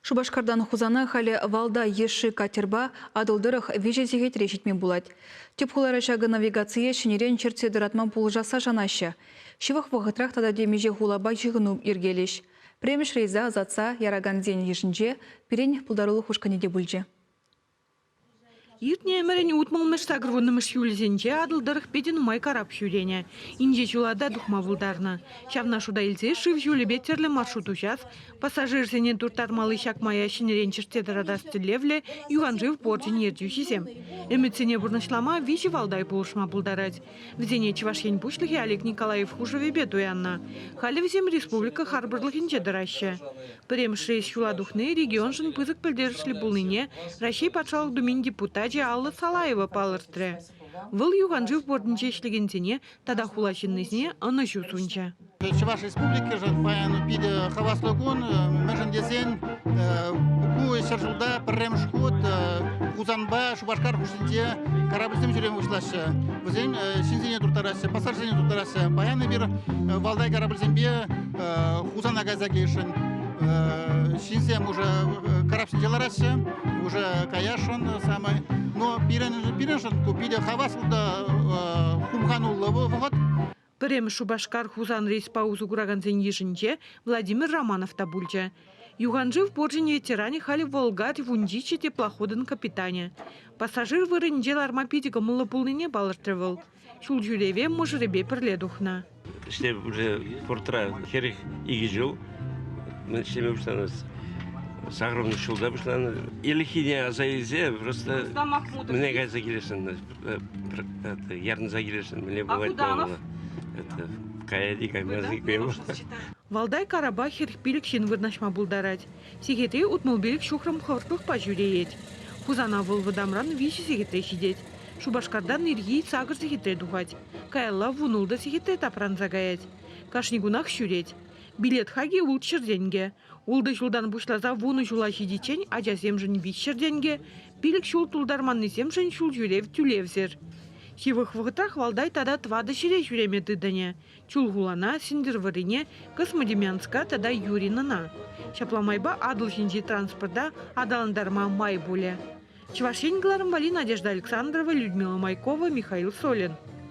Шупашкартан Хусана халӗ Валда йышши катерпа Атӑл тӑрӑх виҫӗ сехетре ҫитме пулать. Тӗп хулара ҫакӑ навигацие ҫӗнӗрен чӗртсе тӑратма пулӑшасса шанаҫҫӗ. Ҫывӑх вӑхӑтрах тата темиҫе хулапа ҫыхӑну йӗркелӗҫ. Пӗрремӗш рейса ӑсатса яракансен йышӗнче пирӗн пултарулӑх ушкӑнӗ те пулчӗ. Иртнӗ ӗмӗрӗн утмӑлмӗш сакӑрвуннӑмӗш ҫулӗсенче Атӑл тӑрӑх питӗ нумай карап ҫӳренӗ. Инҫе ҫула та тухма пултарнӑ. Ҫавна шута илсе шыв ҫулӗпе тӗрлӗ маршрут уҫас, пассажирсене турттармалли ҫак мая ҫӗнӗрен чӗртсе тӑратас тӗллевлӗ юханшыв порчӗн ертӳҫисем. Ӗмӗтсене пурнӑҫлама виҫӗ валдай пулӑшма пултарать. Вӗсене Чӑваш Ен Пуҫлӑхӗ Олег Николаев хушӑвӗпе туяннӑ. Халӗ вӗсем республика харпӑрлӑхӗнче тӑраҫҫӗ. Пӗрремӗш рейс ҫула тухни регионшӑн пысӑк пӗлтерӗшлӗ пулнине Раҫҫей Патшалӑх Думин депутачӗ Алла Салаева палӑртрӗ. Вӑл юханшыв портӗнче ӗҫлекенсене тата хула ҫыннисене ӑнӑҫу сунчӗ. Чӑваш Республикишӗн паян питӗ хаваслӑ кун, мӗншӗн тесен ку ҫӗршывта пӗрремӗш хут Хусанпа Шупашкар хушшинче корабльсем ҫӳреме пуҫлаҫҫӗ. Вӗсем ҫынсене турттараҫҫӗ, пассажирсене турттараҫҫӗ. Паян эпир Валдай корабльсемпе Хусана кайса килесшӗн. Ҫынсем уже карап ҫинче лараҫҫӗ, уже каясшӑн самай. Но пирӗншӗн ку питӗ хаваслӑ та хумхануллӑ вӑхӑт. Пӗрремӗш Шупашкар Хусан рейспа усӑ куракансен йышӗнче Владимир Романов та пулчӗ. Юханшыв порчӗн ветеранӗ халӗ Волгарь вунҫиччӗ теплоходӑн капитанӗ. Пассажир вырӑнӗнче ларма питӗ кӑмӑллӑ пулнине палӑртрӗ вӑл. Ҫулҫӳреве мӑшӑрӗпе пӗрле тухнӑ. Ӗҫлеп уже портра 42 ҫул ӗҫлеме пуҫланӑ. Сакӑрмӗш ҫулта пуҫланӑ. Ӗлӗкхине аса илсе просто мӗне кайса килесшӗн, ярӑнса килесшӗн, мӗнле пулать паллӑ. Это каяти каймасан Валдай карапа 45 ҫын вырнаҫма пултарать. Сехетре 65 ҫухрӑм хӑвӑртлӑхпа ҫӳреет. Хусана вӑл вӑтамран виҫӗ сехетре ҫитет. Шупашкартан ирхи сакӑр сехетре тухать, каялла вунултӑ сехетре тапранса каять. Кашни кунах ҫӳрет. Билет хакӗ ултҫӗр тенкӗ. Ултӑ ҫултан пуҫласа вунӑ ҫула ҫитиччен ачасемшӗн виҫҫӗр тенкӗ, пилӗк ҫул тултарманнисемшӗн ҫулҫӳрев тӳлевсӗр. Ҫывӑх вӑхӑтрах Валдай тата тӑватӑ ҫӗре ҫӳреме тытӑнӗ. Чулхулана, Сӗнтӗрвӑррине, Космодемьянска тата Юринӑна. Ҫапла майпа Атӑл ҫинчи транспорта аталантарма май пулӗ. Чӑваш Ен кӑларӑм валли Надежда Александрова, Людмила Майкова, Михаил Солин.